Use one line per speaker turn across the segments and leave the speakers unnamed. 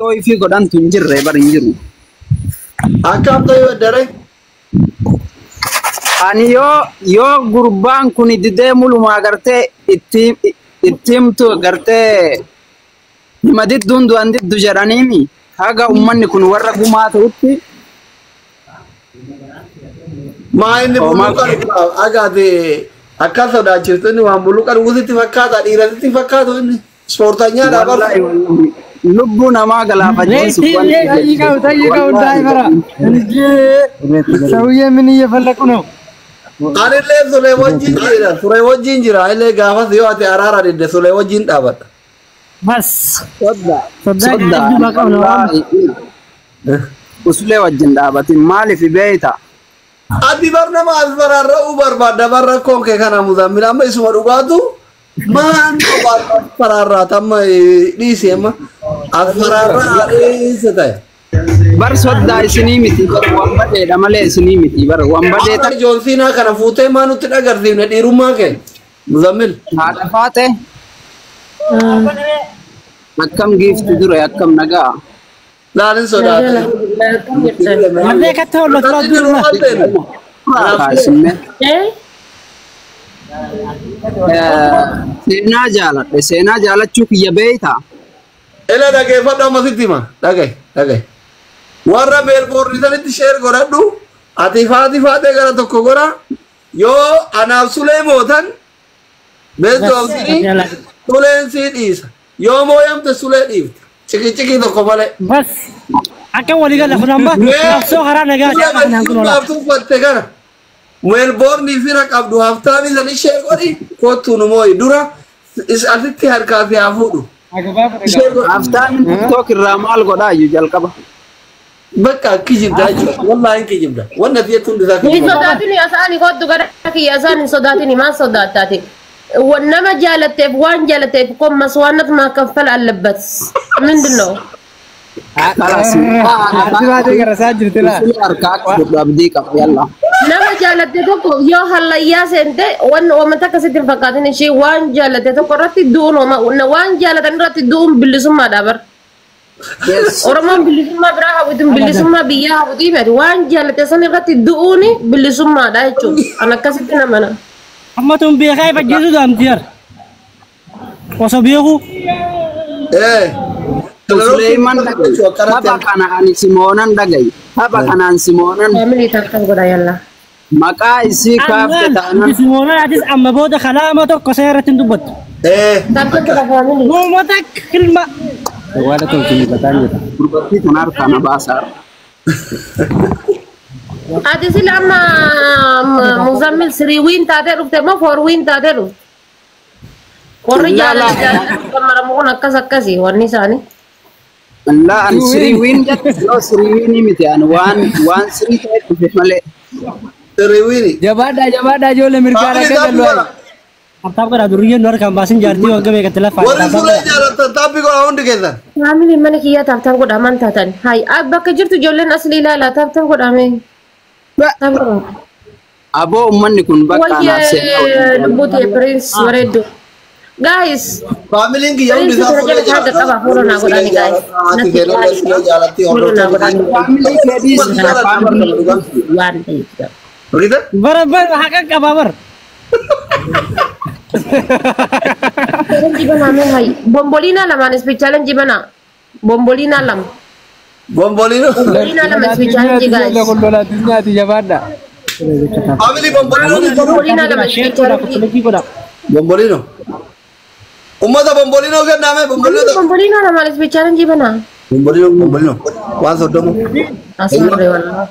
Yoo ifii godhantu hin jirre bar hin jiru.
Akkam ta'e baddare?
Ani yoo gurbaan kun didee mulumaa gartee itti himtu gartee hima didduun du'an diddu jedhaniimi haga ummanni kun warra gumaa ta'utti.
Maa inni bulluqa agaate akka sodaachiftu inni waan bulluqa dhugusitti fakkaata dhiirasitti fakkaatu inni ispoortanyaadha bara.
Lubbuu namaa galaafachiisu.
ጠይቀው ጠይቀው እንዳይፈራ እንዴ ሰውዬ ምን እየፈለቁ ነው?
Anillee Sulee wajjin jira. Sulee wajjin jira. Anillee gaafas yoo ati araara didde Sulee wajjin dhaabadha.
Bas.
Sodda.
Sodda.
Usulee wajjin dhaabatin maaliif beeyta?
Ati bar nama as baraarra'uu barbaadda bar rakkoon kee kana muzammil amma isuma dhugaatu maan as baraarraata amma dhiisi amma as baraarraa dhiise ta'e.
Bar soddaa isinii miti bar waan badeedha malee isinii miti bar waan badee
Akka Joonsiinaa kana fuutee maa nutti dhagarsiifne dhiirummaa kee muzammil.
Haadha faate akkam giifti dure akkam nagaa.
Laalin sodaate.
Malee katta hollatu duruma.
Seenaa jaaladhe seenaa jaalachuu kiyya beeyta.
Ela dhageeffadhu amma sitti hima dhagaye dhagaye. Warra Meelboorni sanitti sheer godhadhu ati faati faatee gara tokko gora yoo anaaf Sulee mootan beektu Suleen sii dhiisa yoo mooyamte Sulee dhiifte ciqicqii tokko malee.
Bas. Akka walii gala kun amma qabsoo karaa nagaa kanaan kun ola.
Tuffatte kana Meelboorni fira qabdu haftaanii sani sheer godhi kottu nu mooyi dura asitti harkaa fi haa fuudhu.
Haftaan TikTok irraa maal godhaa iyyuu jalqaba.
Bakka kijibdaa jechuudha. Wallaahi kijibda. Wanna fiyyattu hundi isaa
Hin
kijibda.
sodaatini asaani kottu gara kiyya asaan hin sodaatini maal sodaattaati? Nama jaalatteef waan jaalatteef kommas waan natuma kaffala አለበት ምንድን ነው?
Harkaa akka fudhu abdii qaba yalla.
Nama jaalatte tokko yoo hallayyaa seente waan wanta akkasitti hin fakkaatin ishee waan jaalatte tokko irratti du'uun waan jaalatan irratti du'uun bilisummaadha bar. Oromoon bilisummaa biraa hawwitu bilisummaa biyyaa hawwitu miti waan jaalatte san irratti du'uun bilisummaadha jechuudha. An akkasitti namana.
Amma tun beekaa ifajjeesu daamtiyar. Osoo beeku.
Suleiman dhagaye. Tapha kana ani Simoonan dhagaye. Tapha kanaan Simoonan.
Faamilii takkas godha yalla.
Maqaa isii kaafte taanaan.
Simoonan atis amma booda kalaama tokko seerratti hin dubbattu.
Takkas godha faamilii.
Uummata kilma.
Wala tolchini bataan jedha.
Dubartii tana harkaa na baasaa.
Ati sila amma Muzammil sirii wiin taatee dhufte moo foor wiin taatee dhufte? Warri jaalala jaalala maramu kun akkas akkasii wanni isaanii.
Laa an sirii wiin jettu yoo sirii wiinii miti an waan waan sirii ta'e dhufe malee.
Sirii wiini.
Jabaadhaa jabaadhaa ijoollee mirgaan akka jallu.
Abtaaf godhaa duriyyeen nu harkaan baasin jaartii wagga meeqatti lafa.
Warri Sulee jaalattan taappi godhaa hundi keessan.
Faamiliin mana kiyyaa taaptaaf godhaa man taatan. Hayi bakka jirtu ijoolleen asli ilaalaa taaptaaf godhame.
Aboo uummanni kun bakka anaaf seenaa
Wayyee lubbuu ta'e piriins bareeddu. Guys.
Faamiliin kiyya hundi isaa Sulee
jaalata. Fuula naa godhani guys.
Haati keenya Sulee jaalatti hordoftoonni.
Faamilii keetiis
Waan ta'eef.
Bara bara haqa qabaa bara.
Challenge banaa mee hayi. Bomboliinaa lamaan ispi challenge banaa. Bomboliinaa lama.
Bombolino.
Bombolina lama ispi challenge guys.
Qollolaattis nyaati jabaadha.
Faamilii bombolino.
Bombolina lama ispi challenge.
Bombolino. Ummata bombolino kenname bombolino.
Bombolina lamaan ispi challenge banaa.
Bombolino bombolino. Waan soddomu.
Asirree walaa.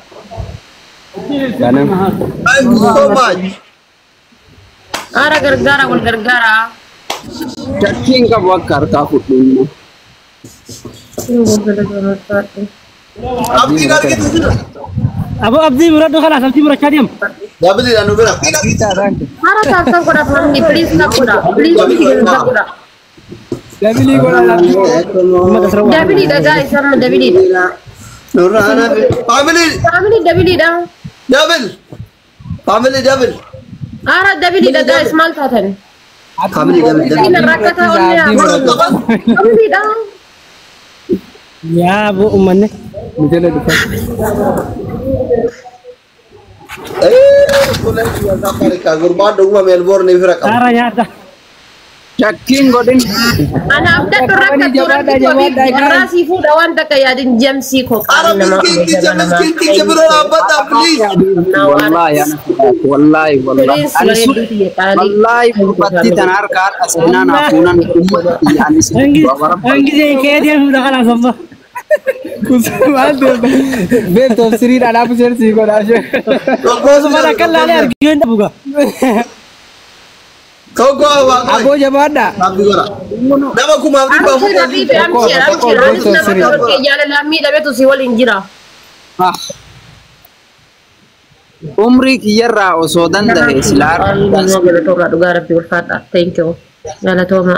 Thank you so much.
Ara gargaara wal gargaara.
Shakkiin qabu akka harkaa fudhu immoo.
Abdiin argitu jira.
Aboo abdii muradhu kalaas abdii murachaa deema.
Dabiliidha nu bira.
Ara taaptaaf godha family please tap godha. Please tap godha.
Dabilii godhaa.
Dabiliidha guys amma dabiliidha.
Nurraana. Faamilii.
Family dabiliidha.
Dabil. Faamilii dabil.
Ara dabiliidha guys maal taatan?
Faamilii dabil dabil.
Inni rakkataa onnee haa godhu. Dabiliidha.
Yaa bu uummanni.
Mijala dhufa.
Gurbaan dhuguma Meelboorn fira qaba.
Saara nyaata.
Shakkiin godhin.
Anaaf dadhu rakkattu rakkattu warraa sii fuudha waan takka yaadin jamsii koo
Ara miskiinticha miskiinticha bira dhaabbata please.
Wallaahi ana wallaahi wallaahi. Ani wallaahi gurbattii tana harka harka seenaa naa fuunan uummata ani si
Ingizee kee deemuu kanaaf amma.
Best of three dhadhaa busheersii godhaa ishee.
Osuma akka laalee arginu hin dhabu gaa.
Tokko
Aboo jabaadha.
Nama kumaaf dhibba afur.
Amshir habiibi amshir amshir anis nama tokko jaalalaan miidhametu si waliin jira.
Umrii kiyyarraa osoo danda'e silaa
Galatooma dhugaa rabbi ulfaadha. Thank you. Galatooma.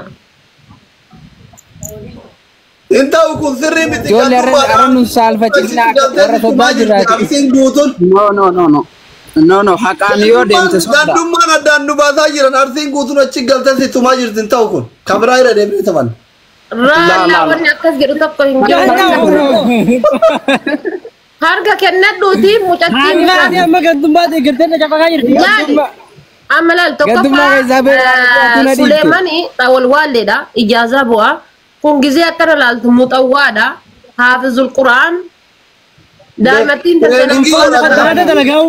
Hin ta'u kun sirrii miti.
Ijoollee arra nun saalfachiisnaa warra sobbaa jirraati.
Arsiin guutuun.
No no no no. No no haqaan yoo deemte sodaa.
Gandummaan addaan nu baasaa jiran arsiin guutuun achi galtee si tumaa jirti hin ta'u kun. Kameraa irra deemnee taphan.
Raallaa wanni akkas jedhu tokko hin jiru. Harka kennadhuuti mucattiin.
Haati amma gandummaa deeggartee na cafaqaa jirti.
Yaadi. Amma laal tokkoffaa Suleemani xawalwaalleedha. Ijaazaa bu'a. Kun gizee akkana laaltu muxawwaadha. Haafizul Qura'aan. Daa'imattiin
dalagaa.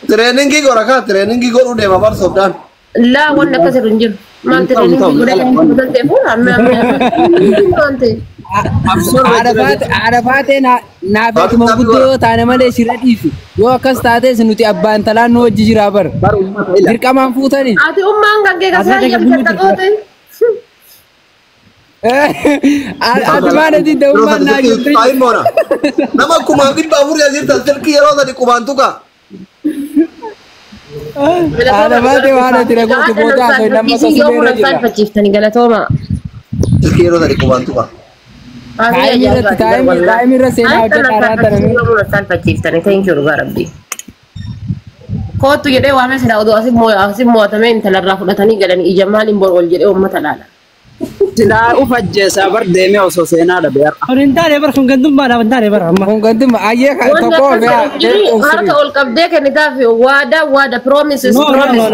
Tireeningii godha kaa tireeningii godhuu deema bar sobdaan.
Laa wanni akkas jedhu hin jiru. Maal tireeningii godhee kan fuula amma amma.
Haadha faatee naaf akkuma guddoo taane malee shira dhiisu. Yoo akkas taates nuti abbaan talaan nu wajji jiraa bar. Dirqamaan fuutani.
Ati ummaan kan kee kasaa jedhamte goote.
Ati maal ati ummaan naa jirti.
Nama kumaaf dhibba afur jirtan silkii yeroo sadi qubaan tuqa.
Haadha faatee waan ati ragootu booda haasoo nama sossobee irra
jira. Galatooma.
Silkii yeroo sadi qubaan tuqa.
Taa'imii irra seenaa hojjetaa
raata. Kootu jedhee waamee silaa oduu asii mo'atamee intalarraa fudhatanii galanii ija maaliin bor ol jedhee uummata laala.
Silaa uf ajjeesaa bar deemee osoo seenaa dhabe har'a.
Kun hin taane bar kun gandummaadhaaf hin taane bar amma.
Kun gandummaa ayyee tokko
Harka ol qabdee kennitaaf waada waada promises promises.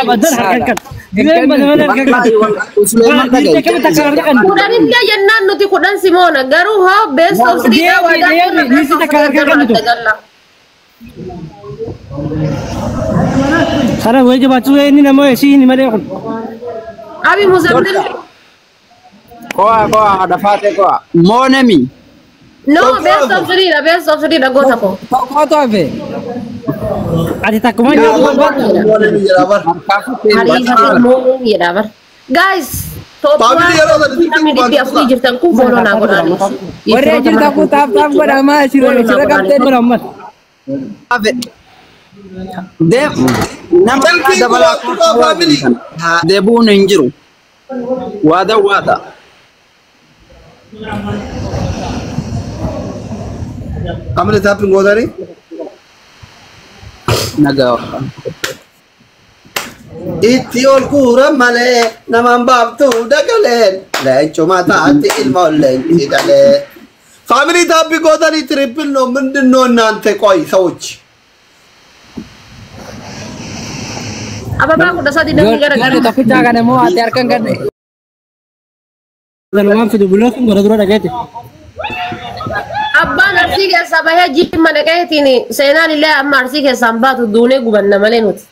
Abadan harkan kan.
Kudhanillee jennaan nuti kudhan simoona garuu haa best of three waadaa.
Sana wayii jabaachuu inni nama ishii ni malee kun.
Abi Muzammil.
Ko'a ko'a haadha faatee ko'a. Moonemi.
No best of three dha best of three dha goota koo.
Tokkotu hafe.
Ati takkuma nyaatu barbaaddu.
Hariifate moonemi jedha bar. Guys namni dhibbi afurii jirtan kun fooloo naa godhaa.
Warri jirtan kun taaf taaf godhamaa shira shira qabdee.
Deem nama dabalaa deebuun hin jiru. Waada waada.
Amni taapin gootanii?
Nagaa.
Itti ol kuuran malee namaan baaftuu dagaleen leencuma taatti ilma leenci dhalee. ፋሚሊ ታፒ ጎተኒ ትሪፕል ነው። ምንድን ነው እናንተ? ቆይ ሰዎች
አበባ kudha sadii namni gara gara.
Tokkicha kana immoo ati harkan kan.
Waan fidu buloo kun gara dura dhageete.
Abbaan arsii keessaa bahee jimma dhaqeetiin seenaan illee amma arsii keessaan baatu duunee gubanna malee nuti.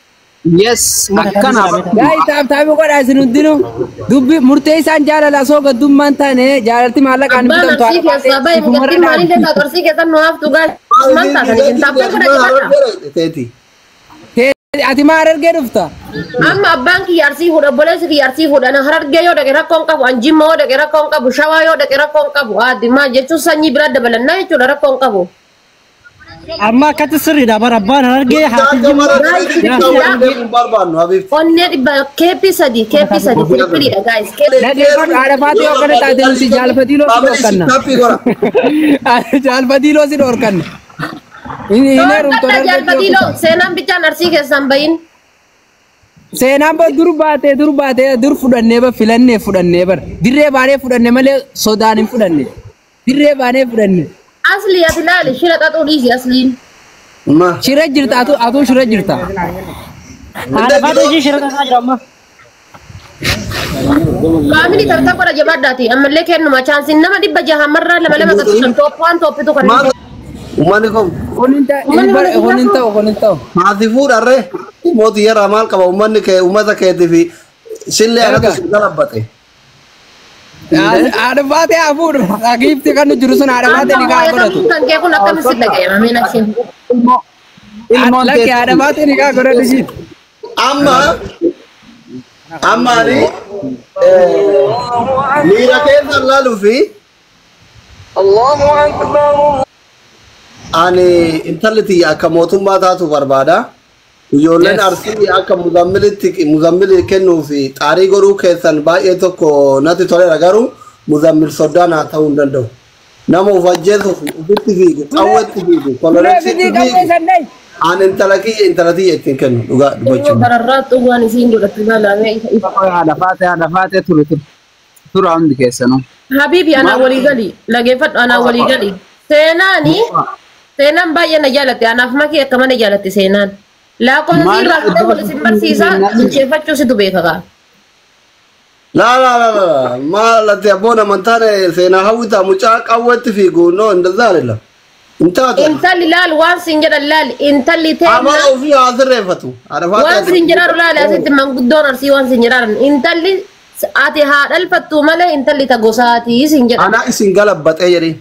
Yes, akkana.
Gaa'ii taaf taafii godhaa isin hundinuu dubbi murtee isaan jaalala osoo gaddummaan taane jaalalti maallaqaan
Abbaan arsii keessaa bahe mucattiin maaliin taatu arsii keessan nu haftu gaa'ii maal taatan isin taaffee godha jibadha.
Ati maa harargee dhufta?
Amma abbaan kiyya arsii fuudha obboleessi kiyya arsii fuudha na harargee yoo dhaqe rakkoon qabu an jimma yoo dhaqe rakkoon qabu shawaa yoo dhaqe rakkoon qabu addi maal jechuun sanyii biraa dabalannaa jechuudha rakkoon qabu.
Amma akkatti sirriidha bara abbaan harargee haati jimma.
Onnee dhibba keeppii sadii firiidha gaayis.
Dhaggeeffadhu haadha faatee yoo kana taate nuti jaalfatii loo si dhorkanna. Jaalfatii loo si dhorkanna.
Jaalfatii loo seenaan bichaan arsii keessaan bahin.
Seenaan ba dur baatee dur baatee dur fudhannee ba filannee fudhannee bar dirree baanee fudhanne malee sodaan hin fudhanne. Dirree baanee fudhanne.
Asli ati laali shira xaxuu dhiisi asliin.
Ma.
Shira jirta atuu shira jirta.
Haadha faatee ishee shira xaxaa jira amma.
Faamilii tartaa godha jabaadhaati ammallee kennuma chaansiin nama 600 marraa 2 2 qabsiisan toop waan tooppitu kan.
Uummanni kun.
Kun hin ta'u kun hin ta'u.
Maati fuudharree mootii yeroo maal qaba uummanni kee uummata keetii fi sillee anatu si galabbate.
Haadha faatee haa fuudhu. Giifti kan nu jiru sun haadha faatee ni kaa godhatu.
Kan kee kun akkamitti si dhaga'ama mee naqshin.
Ilmoon
Lakki haadha faatee ni kaa godhatu ishiin.
Amma amma ani miira keessa laaluu fi ani intalli tiyya akka mootummaa taatu barbaada. Ijoolleen Arsii akka muzammilitti muzammilii kennuu fi xaarii godhuu keessan baay'ee tokko natti toleera garuu muzammil soddaan haa ta'uu hin danda'u. Nama of ajjeesuuf ofitti fiigu, qawweetti fiigu, koloreeksitti fiigu. Ani intala kiyya intala tiyya ittiin kennu dhugaa dubbachuu.
Bararraattu waan isiin godhattu ilaalamee.
Haadha faatee ture ture. Tura hundi keessanuu.
Habiibi anaa walii gali lageeffadhu anaa walii gali. Seenaani seenaan baay'ee na jaalatte anaaf makii akka mana jaalatte seenaan. Lakkoofsa irraa fuudhee wal isin barsiisaa bilcheeffachuu situ beeka kaa.
Laa laa laa laa maal ati abboon amantaan seenaa hawwitaa mucaa qawweetti fiigu noo እንደዛ አይደለም. Intaatu.
Intalli laal waan siin jedhan laal intalli
Amala
teenna
ofii haa sirreeffatu. Haadha
waan
faatee.
siin jedhaan laal asitti manguddoon arsii waan siin jedhaan intalli ati haa dhalfattu malee intalli ta gosaatii siin jedhan.
Ana isin galabbaxee jedhiin.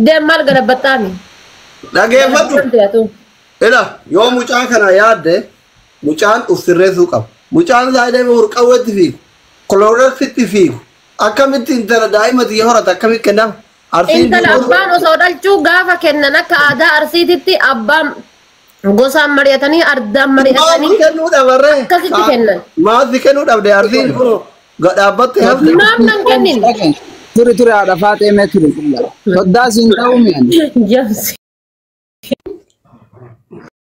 Deem maal galabbattaami?
Dhageeffadhu. Ila yoo mucaa kana yaadde mucaan uf sirreessuu qaba. Mucaan isaa deemee hurqawweetti fiigu, koloreeksitti fiigu. Akkamitti intala daa'ima xiyya horata akkamitti kennama? Arsiin
Intala abbaan osoo dhalchuu gaafa kennan akka aadaa arsiititti abbaan gosaan mari'atanii ardaan mari'atanii
Maasii kennuu dhabarree.
akkasitti kennan.
Maasii kennuu dhabde arsiin kun dhaabbatte hafte.
Maaf nan kennin?
Ture ture haadha faatee mee ture. Soddaa siin ta'uu mi'an.
Jamsi.